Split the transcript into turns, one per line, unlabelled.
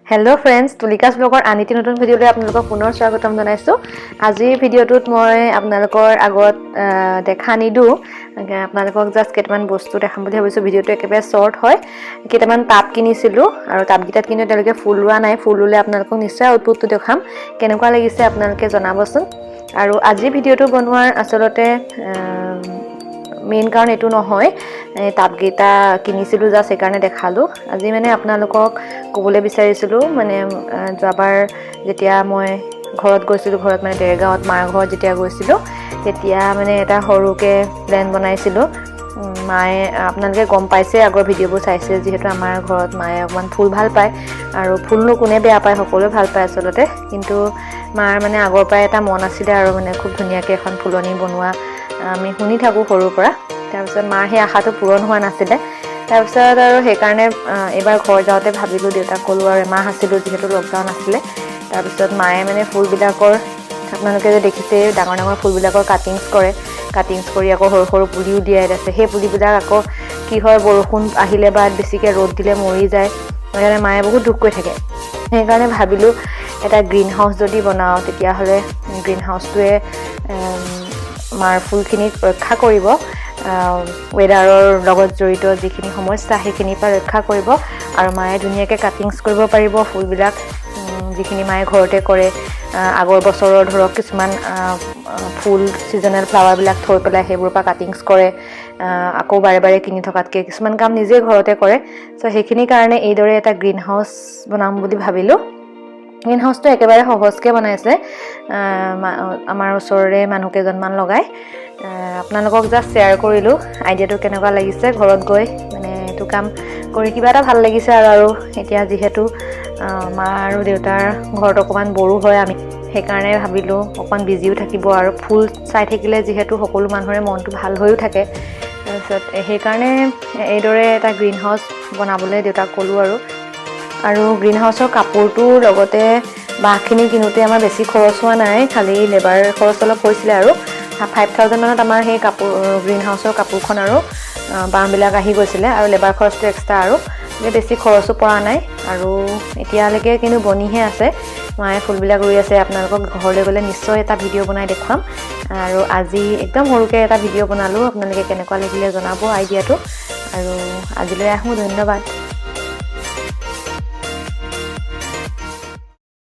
Hello' friends, তুলিকাছ ব্লগৰ আন এটি নতুন ভিডিঅ'লৈ আপোনালোকক পুনৰ স্বাগতম জনাইছোঁ। আজিৰ ভিডিঅ'টোত মই আপোনালোকৰ আগত দেখা নিদিওঁ, আপোনালোকক জাষ্ট কেইটামান বস্তু দেখাম বুলি ভাবিছোঁ। ভিডিঅ'টো একেবাৰে শ্বৰ্ট হয়। কেইটামান টাব কিনিছিলোঁ আৰু টাবকেইটাত কিন্তু এতিয়ালৈকে ফুল ৰোৱা নাই। ফুল ৰুলে আপোনালোকক নিশ্চয় আউটপুটটো দেখাম। কেনেকুৱা লাগিছে আপোনালোকে জনাবচোন। আৰু আজিৰ ভিডিঅ'টো বনোৱাৰ আচলতে মেইন কাৰণ এইটো নহয়, এই টাবকেইটা কিনিছিলোঁ জাষ্ট সেইকাৰণে দেখালোঁ। আজি মানে আপোনালোকক ক'বলৈ বিচাৰিছিলোঁ, মানে যোৱাবাৰ যেতিয়া মই ঘৰত গৈছিলোঁ, ঘৰত মানে দেৰগাঁৱত মাৰ ঘৰত যেতিয়া গৈছিলোঁ, তেতিয়া মানে এটা সৰুকৈ প্লেন বনাইছিলোঁ। মায়ে, আপোনালোকে গম পাইছে, আগৰ ভিডিঅ'বোৰ চাইছে যিহেতু, আমাৰ ঘৰত মায়ে অকণমান ফুল ভাল পায়। আৰু ফুলনো কোনে বেয়া পায়? সকলোৱে ভাল পায় আচলতে। কিন্তু মাৰ মানে আগৰ পৰাই এটা মন আছিলে আৰু মানে খুব ধুনীয়াকৈ এখন ফুলনি বনোৱা, আমি শুনি থাকোঁ সৰুৰ পৰা। তাৰপিছত মাৰ সেই আশাটো পূৰণ হোৱা নাছিলে। তাৰপিছত আৰু সেইকাৰণে এইবাৰ ঘৰ যাওঁতে ভাবিলোঁ, দেউতাক ক'লোঁ আৰু এমাহ আছিলোঁ যিহেতু লকডাউন আছিলে। তাৰপিছত মায়ে মানে ফুলবিলাকৰ, আপোনালোকে যে দেখিছে, ডাঙৰ ডাঙৰ ফুলবিলাকৰ কাটিংছ কৰে। কাটিংছ কৰি আকৌ সৰু সৰু পুলিও দিয়াই আছে। সেই পুলিবিলাক আকৌ কি হয়, বৰষুণ আহিলে বা বেছিকৈ ৰ'দ দিলে মৰি যায়। সেইকাৰণে মায়ে বহুত দুখ কৰি থাকে। সেইকাৰণে ভাবিলোঁ, এটা গ্ৰীণ হাউচ যদি বনাওঁ, তেতিয়াহ'লে গ্ৰীণ হাউচটোৱে মাৰ ফুলখিনিক ৰক্ষা কৰিব, ৱেডাৰৰ লগত জড়িত যিখিনি সমস্যা সেইখিনিৰ পৰা ৰক্ষা কৰিব আৰু মায়ে ধুনীয়াকৈ কাটিংছ কৰিব পাৰিব ফুলবিলাক, যিখিনি মায়ে ঘৰতে কৰে। আগৰ বছৰৰ ধৰক কিছুমান ফুল, ছিজনেল ফ্লাৱাৰবিলাক থৈ পেলাই সেইবোৰৰ পৰা কাটিংছ কৰে। আকৌ বাৰে বাৰে কিনি থকাতকৈ কিছুমান কাম নিজেই ঘৰতে কৰে। চ' সেইখিনিৰ কাৰণে এইদৰে এটা গ্ৰীণ হাউচ বনাম বুলি ভাবিলোঁ। গ্ৰীণ হাউচটো একেবাৰে সহজকৈ বনাইছে আমাৰ ওচৰৰে মানুহ কেইজনমান লগাই। আপোনালোকক জাষ্ট শ্বেয়াৰ কৰিলোঁ আইডিয়াটো কেনেকুৱা লাগিছে। ঘৰত গৈ মানে এইটো কাম কৰি কিবা এটা ভাল লাগিছে আৰু আৰু এতিয়া যিহেতু মা আৰু দেউতাৰ ঘৰত অকণমান বৰো হয়, আমি সেইকাৰণে ভাবিলোঁ অকণমান বিজিও থাকিব আৰু ফুল চাই থাকিলে যিহেতু সকলো মানুহৰে মনটো ভাল হৈও থাকে। তাৰপিছত সেইকাৰণে এইদৰে এটা গ্ৰীণ হাউচ বনাবলৈ দেউতাক ক'লোঁ। আৰু আৰু গ্ৰীণ হাউচৰ কাপোৰটোৰ লগতে বাঁহখিনি কিনোতে আমাৰ বেছি খৰচ হোৱা নাই, খালি লেবাৰ খৰচ অলপ হৈছিলে। আৰু 5,000 মানত আমাৰ সেই কাপোৰ, গ্ৰীণ হাউচৰ কাপোৰখন আৰু বাঁহবিলাক আহি গৈছিলে আৰু লেবাৰ খৰচটো এক্সট্ৰা। আৰু বেছি খৰচো পৰা নাই। আৰু এতিয়ালৈকে কিন্তু বনিহে আছে, মায়ে ফুলবিলাক ৰুই আছে। আপোনালোকক ঘৰলৈ গ'লে নিশ্চয় এটা ভিডিঅ' বনাই দেখুৱাম। আৰু আজি একদম সৰুকৈ এটা ভিডিঅ' বনালোঁ। আপোনালোকে কেনেকুৱা লাগিলে জনাব আইডিয়াটো। আৰু আজিলৈ আহোঁ, ধন্যবাদ।